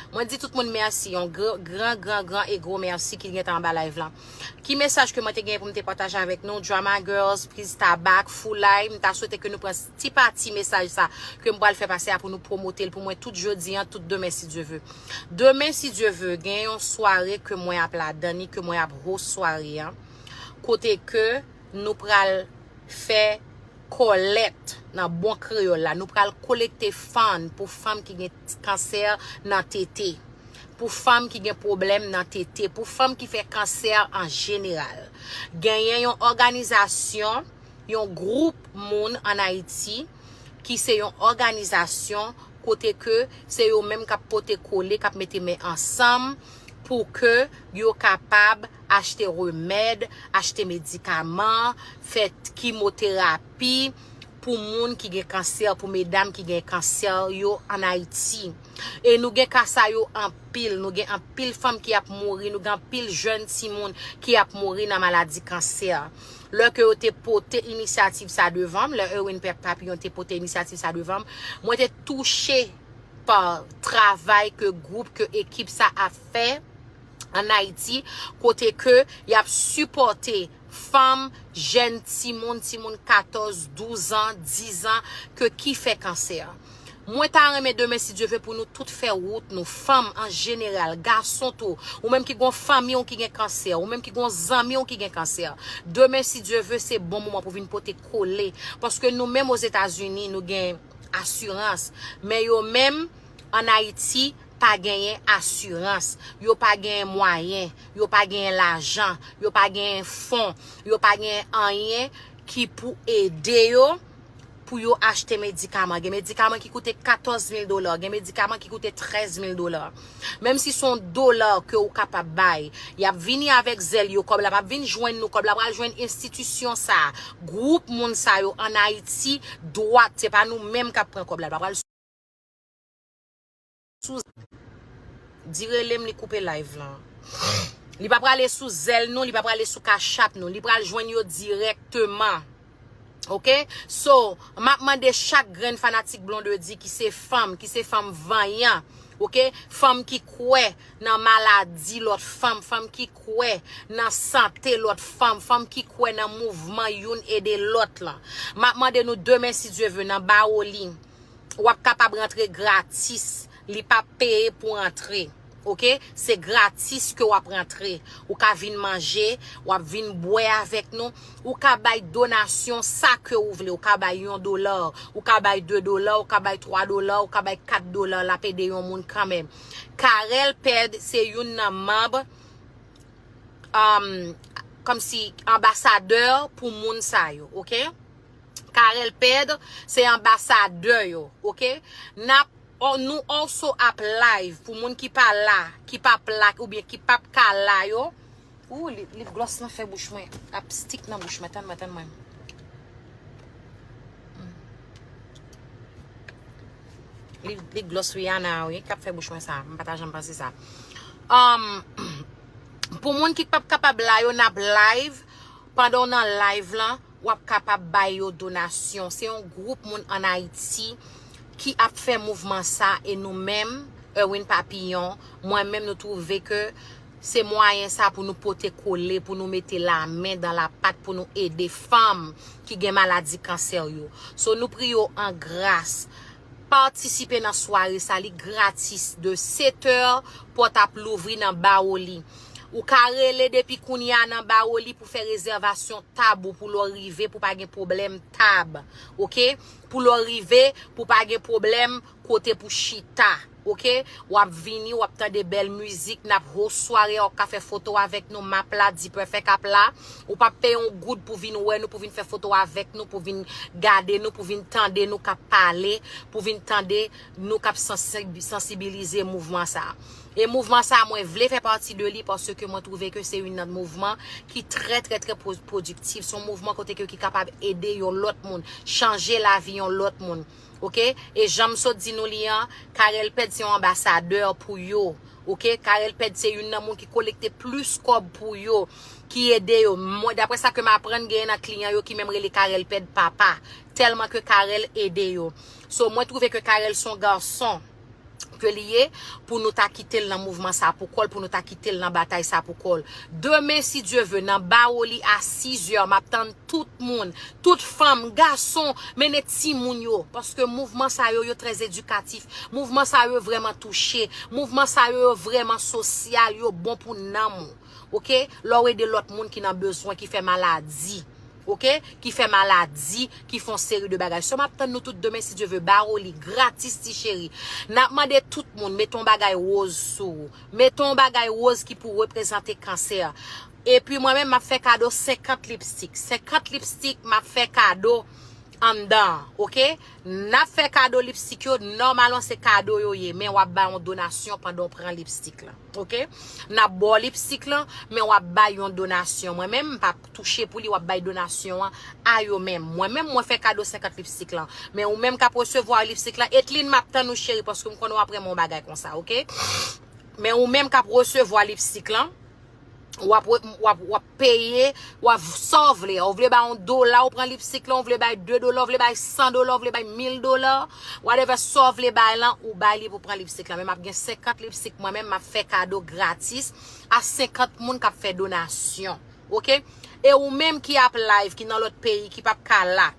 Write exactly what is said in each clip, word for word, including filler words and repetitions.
Mwen di tout moun mèsi, yon gr- gran, gran, gran e gwo mèsi ki gentan anba live lan. Ki mesaj ke mwen te genyen pou m te pataje avèk nou? Drama Girls, Priz Tabak, Foulay, m ta swete ke nou pran ti pati mesaj sa ke m pral fè pase a pou nou pwomote l pou mwen tout jodi an, tout demen si Dye ve. Demen si Dye ve, gen yon sware ke mwen ap ladan ni ke mwen ap host sware an. Kote ke nou pral fè kòlèt nan bon kreyòl la. Nou pral kolekte fann pou fanm ki gen kansè nan tete. Pou fanm ki gen pwoblèm nan tete. Pou fanm ki fè kansè an jeneral. Genyen yon òganizasyon, yon gwoup moun ann Ayiti ki se yon òganizasyon kote ke se yo menm k ap pote kole, k ap mete men ansanm pou ke yo kapab achte remèd, achte medikaman, fè kimoterapi pou moun ki gen kansè, pou medam ki gen kansè yo ann Ayiti. E nou gen ka sa yo anpil, nou gen anpil fanm ki ap mouri, nou gen anpil jèn timoun ki ap mouri nan maladi kansè. Lè ke yo te pote inisyativ sa devan m, lè Erwin Papillon te pote inisyativ sa devan m, mwen te touche pa travay ke gwoup, ke ekip sa ap fè ann Ayiti, kote ke y ap sipòte fanm, jèn timoun, timoun katòz, douz an, diz an, ke ki fè kansè. Mwen ta renmen demen, si Dye ve, pou nou tout fè wout nou, fanm an jeneral, gason tou, ou menm ki gon fanmi w ki gen kansè, ou menm ki gon zanmi w ki gen kansè. Demen, si Dye ve, se bon moman pou vin pote kole, paske nou menm Ozetazini, nou gen asirans, men yo menm ann Ayiti pa genyen asirans, yo pa genyen mwayen, yo pa genyen lajan, yo pa genyen fon, yo pa genyen anyen ki pou ede yo pou yo achte medikaman. Gen medikaman ki koute katòz mil dola, gen medikaman ki koute trèz mil dola. Menm si se yon dola ke ou kapab bay, y ap vini avèk zèl yo, kòb la p ap vin jwenn nou, kòb la pral jwenn enstitisyon sa, gwoup moun sa yo ann Ayiti, dwat, se pa nou menm k ap pran kòb la, l pa pral sou, di rele m, li koupe live lan. Li pa prale sou zèl nou, li pa prale sou kachap nou, li pral jwenn yo dirèkteman. Oke? So, m ap mande chak grenn fanatik Blondedy ki se fanm, ki se fanm vanyan, oke? Fanm ki kwè nan maladi lòt fanm, fanm ki kwè nan sante lòt fanm, fanm ki kwè nan mouvman youn ede lòt lan. M ap mande nou demen, si Dye ve, nan Bawoli, w ap kapab rantre gratis. Li p ap peye pou antre. Oke? Se gratis ke w ap rantre. Ou ka vin manje, w ap vin bwè avèk nou. Ou ka bay donasyon sa ke ou vle. Ou ka bay yon dola, ou ka bay de dola, ou ka bay twa dola, ou ka bay kat dola. L ap ede yon moun kanmenm. Carel Ped se youn nan manm, um, kòmsi anbasadè pou moun sa yo, oke? Carel Ped se anbasadè yo, oke? N ap, o, nou also ap live pou moun ki pa la, ki p ap la, oubyen ki p ap ka la yo. Ou, li- lip glòs lan fè bouch mwen ap stik nan bouch mwen, tann mwen, tann mwen. Li, li glòs Rihanna wi, k ap fè bouch mwen sa. M pa ta janm panse sa. Um, pou moun ki p ap kapab la yo, n ap live. Pandan w nan live lan, w ap kapab bay yo donasyon. Se yon gwoup moun ann Ayiti ki ap fè mouvman sa e nou menm, Erwin Papillon, mwen menm, nou twouve ke se mwayen sa pou nou pote kole, pou nou mete lamen dan lapat, pou nou ede fanm ki gen maladi kansè yo. So, nou priye w an gras, patisipe nan sware sa, li gratis de setè, pòt ap louvri nan Bawoli. Ou ka rele depi kounye a nan Bawoli pou fè rezèvasyon tab ou, pou lè w rive, pou pa gen pwoblèm tab, oke? Pou lè w rive, pou pa gen pwoblèm kote pou chita, oke? W ap vini, w ap tande bèl mizik, n ap host sware a, w ap ka fè foto avèk nou, m ap la, D-Perfect ap la. Ou p ap peye yon goud pou vin wè nou, pou vin fè foto avèk nou, pou vin gade nou, pou vin tande nou k ap pale, pou vin tande nou k ap sansi- sansibilize mouvman sa a. E mouvman sa a, mwen vle fè pati de li paske mwen twouve ke se youn nan mouvman ki trè, trè, trè pwo- pwodiktif. Se yon mouvman kote ke ki kapab ede yon lòt moun, chanje lavi yon lòt moun. Oke? E jan m sot di nou li an, Carel Ped se yon anbasadè pou yo. Oke? Carel Ped se youn nan moun ki kolekte plis kòb pou yo, ki ede yo. Mwen, daprè sa ke m aprann, genyen nan kliyan yo ki menm rele Carel Ped papa, tèlman ke Carel ede yo. So, mwen twouve ke Carel se yon gason ke li ye, pou nou ta kite l nan mouvman sa pou kò l, pou nou ta kite l nan batay sa pou kò l. Demen, si Dye ve, nan Bawoli a sizè, m ap tann tout moun, tout fanm, gason, mennen timoun yo, paske mouvman sa yo, yo trè edikatif. Mouvman sa yo vrèman touche. Mouvman sa yo, yo vrèman sosyal, yo bon pou nanm ou. Oke? Lè w ede lòt moun ki nan bezwen, ki fè maladi. Oke? Ki fè maladi, ki fè yon seri de bagay. So, m ap tann nou tout demen, si Dye ve, Bawoli, gratis, ti cheri. N ap mande tout moun, mete yon bagay woz sou ou. Mete yon bagay woz ki pou reprezante kansè. Epi mwen menm, m ap fè kado senkant lipstik. Senkant lipstik, m ap fè kado anndan, oke? N ap fè kado lipstik yo, nòmalman se kado yo ye, men w ap bay yon donasyon pandan w pran lipstik lan, oke? N ap ba w lipstik lan, men w ap bay yon donasyon. Mwen menm, m p ap touche pou li, w ap bay donasyon an a yo menm. Mwen menm, mwen fè kado senkant lipstik lan. Men ou menm k ap resevwa lipstik lan, Etline, m ap tann ou cheri, paske m konnen w ap renmen yon bagay konsa, oke? Men ou menm k ap resevwa lipstik lan, w ap, w ap, w ap peye, w ap sa w vle. Ou vle bay yon dola, ou pran lipstik lan, ou vle bay de dola, ou vle bay san dola, ou vle bay mil dola, whatever sa w vle bay lan, ou bay li pou pran lipstik lan. Men m ap gen senkant lipstik mwen menm, m ap fè kado gratis a senkant moun k ap fè donasyon. Oke? E ou menm ki ap live, ki nan lòt peyi, ki p ap ka la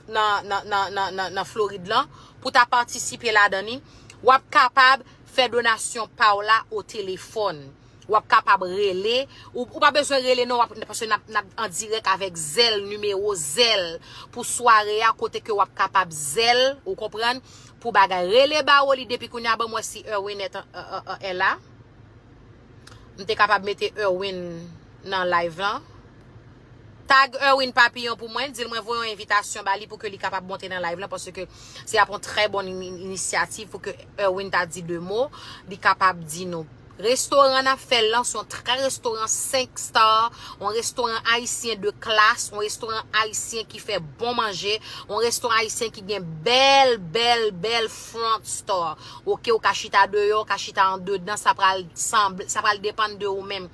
nan, nan, nan, nan, nan, nan Florid lan, pou ta patisipe ladan li, w ap kapab fè donasyon pa w la o telefòn. W ap kapab rele. Ou, ou pa bezwen rele non, w ap, paske n ap, n ap an dirèk avèk Zèl, nimewo Zèl pou sware a, kote ke w ap kapab Zèl, ou konprann, pou bagay. Rele Bawoli depi kounye a, ban m wè si Erwin est, euh, euh, euh, est là. M te kapab mete Erwin nan live lan. Tag Erwin Papillon pou mwen, di l mwen voye yon envitasyon ba li pou ke li kapab monte nan live lan, paske se ap yon trè bon ini-, inisyativ pou ke Erwin ta di de mo, li kapab di nou. Restoran n ap fè lan, se yon trè restoran senk star, yon restoran ayisyen de klas, yon restoran ayisyen ki fè bon manje, yon restoran ayisyen ki gen bèl, bèl, bèl front store. Oke, ou ka chita deyò, ou ka chita andedan, sa pral sanble, sa pral depann de ou menm.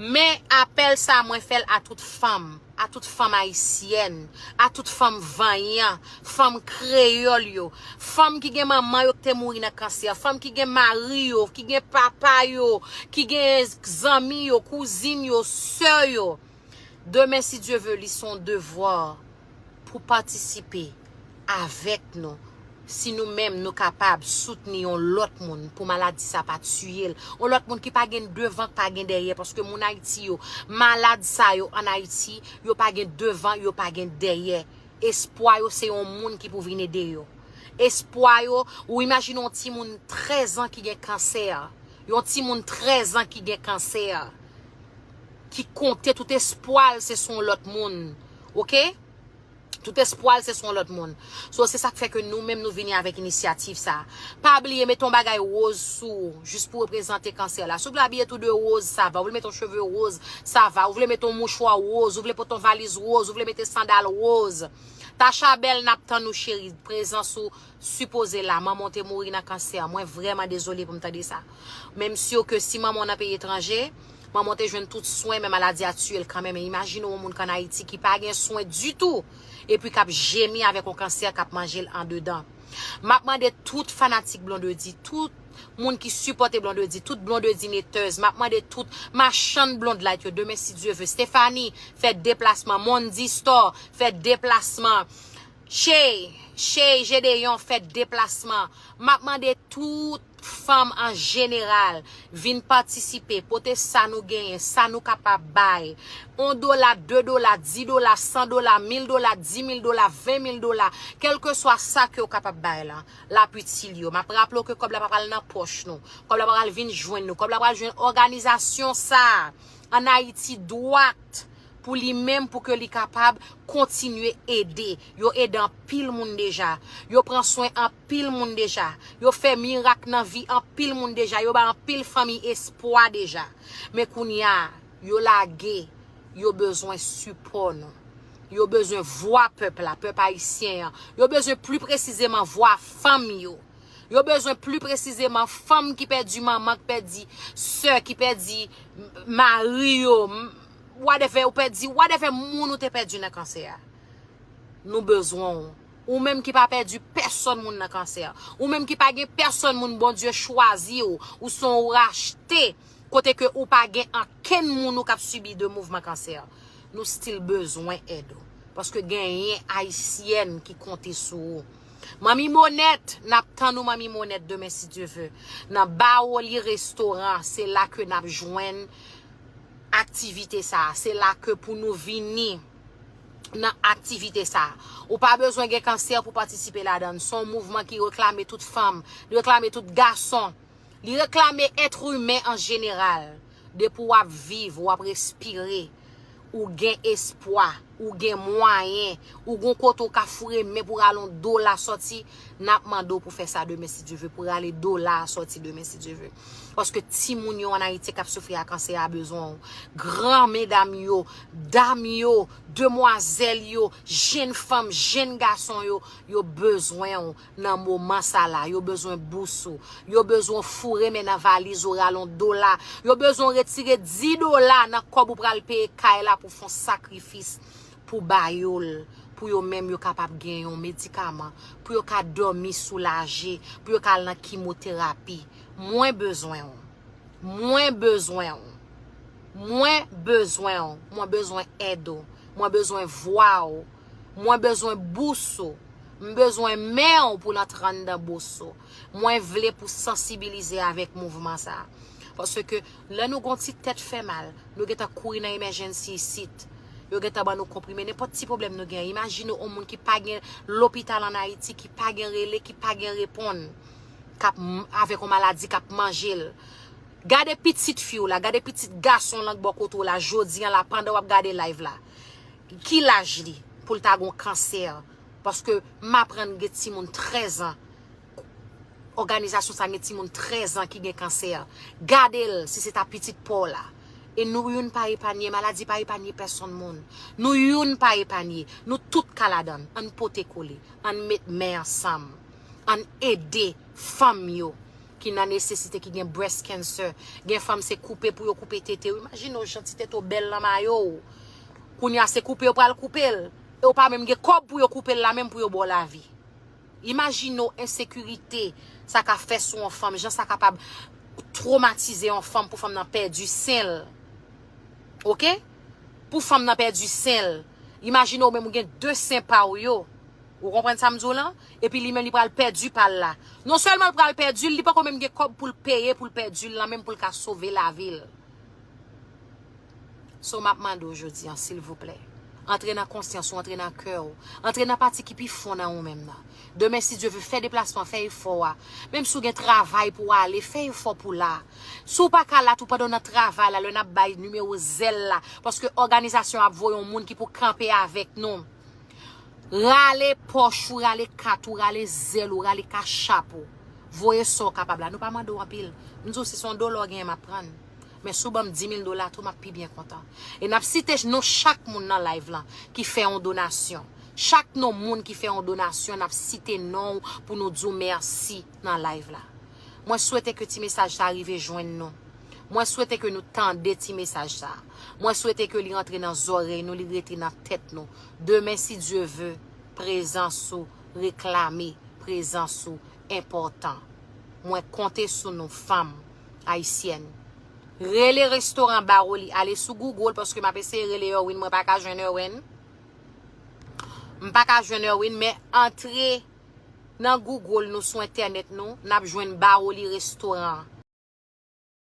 Men apèl sa, mwen fè l a tout fanm, a tout fanm ayisyèn, a tout fanm vanyan, fanm kreyòl yo, fanm ki gen manman yo ki te mouri nan kansè, fanm ki gen mari yo, ki gen papa yo, ki gen zanmi yo, kouzin yo, sè yo. Demen, si Dye ve, li se yon devwa pou patisipe avèk nou. Si nou menm nou kapab soutni yon lòt moun pou maladi sa pa tiye l, yon lòt moun ki pa gen devan, pa gen dèyè, paske moun Ayiti yo, malad sa yo ann Ayiti, yo pa gen devan, yo pa gen dèyè. Espwa yo se yon moun ki pou vin ede yo. Espwa yo, ou imajine yon timoun trèz an ki gen kansè, yon timoun trèz an ki gen kansè, ki konte tout espwa l se sou yon lòt moun, oke? Tout espwa l se sou yon lòt moun. So, se sa k fè ke nou menm nou vini avèk inisyativ sa. Pa bliye mete yon bagay woz sou ou, jis pou reprezante kansè la. Si w vle abiye tou de woz, sa va. Ou vle mete yon cheve woz, sa va. Ou vle mete yon mouchwa woz, ou vle pote yon valiz woz, ou vle mete sandal woz. Tacha Bèl, n ap tann ou cheri. Prezans ou sipoze la. Manman w te mouri nan kansè. Mwen vrèman dezole pou m tande sa. Men m si ke si manman w nan peyi etranje, manman w te jwenn tout swen, men maladi a tiye l kanmenm. E imajine w yon moun k ann Ayiti ki pa gen swen ditou, epi k ap jemi avèk yon kansè k ap manje l andedan. M ap mande tout fanatik Blondedy, tout moun ki sipòte Blondedy, tout Blondedy netèz, m ap mande tout machann Blondlight yo, demen si Dye ve, Stephanie, fè deplasman, Mondy Store, fè deplasman, Che, Che, Gedeon, fè deplasman. M ap mande tout fanm an jeneral vin patisipe, pote sa nou genyen, sa nou kapab bay. On dola, de dola, di dola, san dola, mil dola, di mil dola, ven mil dola, kèlkeswa sa ke w kapab bay la, l ap itil yo. M ap raple w ke kòb la pa pral nan pòch nou. Kòb la pa pral vin jwenn nou. Kòb la pral jwenn òganizasyon sa a ann Ayiti dwat pou li menm, pou ke li kapab kontinye ede. Yo ede anpil moun deja. Yo pran swen anpil moun deja. Yo fè mirak nan vi anpil moun deja. Yo bay anpil fanmi espwa deja. Men kounye a, yo lage. Yo bezwen sipò nou. Yo bezwen vwa pèp la, pèp ayisyen an. Yo bezwen pli presizeman vwa fanm yo. Yo bezwen pli presizeman fanm ki pèdi manman, ki pèdi sè, ki pèdi m-, mari yo, m-, whatever, ou pèdi, whatever moun ou te pèdi nan kansè a. Nou bezwen w. Ou menm ki pa pèdi pèsonn moun nan kansè. Ou menm ki pa gen pèsonn moun Bondye chwazi w. Ou se yon rachte kote ke ou pa gen ankenn moun ou k ap sibi de mouvman kansè. Nou still bezwen èd ou. Paske genyen ayisyèn ki konte sou ou. Manmi Monèt, n ap tann ou, Manmi Monèt, demen si Dye ve. Nan Baoli Restoran, se la ke n ap jwenn aktivite sa a. Se la ke pou nou vini nan aktivite sa a. Ou pa bezwen gen kansè pou patisipe ladan l. Se yon mouvman ki reklame tout fanm, li reklame tout gason, li reklame èt imen an jeneral. Depi w ap viv, w ap respire, ou gen espwa, ou gen mwayen, ou gon kote w ka foure men pou rale yon dola sòti, n ap mande w pou fè sa demen si Dye ve, pou rale dola a sòti demen si Dye ve. Paske timoun yo ann Ayiti k ap soufri a kansè a bezwen w. Gran medam yo, dam yo, demwazèl yo, jenn fanm, jenn gason yo, yo bezwen w nan moman sa la. Yo bezwen bous ou. Yo bezwen w foure men nan valiz ou, rale yon dola. Yo bezwen w retire dis dola nan kòb ou pral peye kay la pou fè yon sakrifis pou ba yo l, pou yo menm yo kapab gen yon medikaman, pou yo ka dòmi soulaje, pou yo ka al nan kimoterapi. Mwen bezwen w. Mwen bezwen w. Mwen bezwen w. Mwen bezwen èd ou. Mwen bezwen vwa w. Mwen bezwen bous ou. M bezwen men w pou l antre anndan bous ou. Mwen vle pou sansibilize avèk mouvman sa a. Paske lè nou gon ti tèt fè mal, nou gentan kouri nan emergency isit. Yo gentan ban nou konprime. Nenpòt ti pwoblèm nou gen. Imajine w yon moun ki pa gen lopital ann Ayiti, ki pa gen rele, ki pa gen reponn, k ap m- avèk yon maladi k ap manje l. Gade pitit fi w la, gade pitit gason w lan k bò kote w la, jodi a la, pandan w ap gade live la. Ki laj li pou l ta gon kansè? Paske m aprann gen timoun trèz an. Òganizasyon sa gen timoun trèz an ki gen kansè. Gade l, si se ta pitit pa w la. E nou youn pa epanye, maladi pa epanye pèsonn moun. Nou youn pa epanye. Nou tout ka ladan l. Ann pote kole. Ann met men ansanm. Ann ede fanm yo ki nan nesesite, ki gen breast cancer. Gen fanm se koupe pou yo koupe tete yo. Imajine w jan ti tete w bèl nan mayo w. Kounye a se koupe yo pral koupe l. E w pa menm gen kòb pou yo koupe l la menm pou yo ba w lavi. Imajine w ensekirite sa ka fè sou yon fanm, jan sa kapab twomatize yon fanm pou fanm nan pèdi sen l. Oke? Pou fanm nan pèdi sen l. Imajine w menm ou gen de sen pa w yo. Ou konprann sa m di w lan? Epi li menm li pral pèdi pa l la. Non sèlman l pral pèdi l, li poko menm gen kòb pou l peye pou l pèdi l lan, menm pou l ka sove lavi l. So m ap mande w jodi an, silvouplè, antre nan konsyans ou, antre nan kè w, antre nan pati ki pi fon nan ou menm nan. Demen, si Dye ve, fè deplasman, fè efò a. Menm si w gen travay pou w ale, fè efò pou w la. Si w pa ka la tou pandan w nan travay la, lè n ap bay nimewo zèl la, paske òganizasyon ap voye yon moun ki pou kanpe avèk nou. Rale pòch ou, rale kat ou, rale zèl ou, rale kachap ou. Voye sa w kapab la. Nou pa mande w anpil. M di w, si se yon dola w genyen, m ap pran l. Men si w ban m dis mil dola tou, m ap pi byen kontan. E n ap site non chak moun nan live lan ki fè yon donasyon. Chak non moun ki fè yon donasyon, n ap site non w pou nou di w mèsi nan live la. Mwen swete ke ti mesaj sa rive jwenn nou. Mwen swete ke nou tande ti mesaj sa. Mwen swete ke li rantre nan zòrèy nou, li rete nan tèt nou. Demen, si Dye ve, prezans ou reklame, prezans ou enpòtan. Mwen konte sou nou, fanm ayisyèn. Rele restoran Baroli, ale sou Google, paske m ap eseye rele Erwin, mwen pa ka jwenn Erwin. M pa ka jwenn Erwin, men antre nan Google nou, sou entènèt nou, n ap jwenn Baroli Restoran.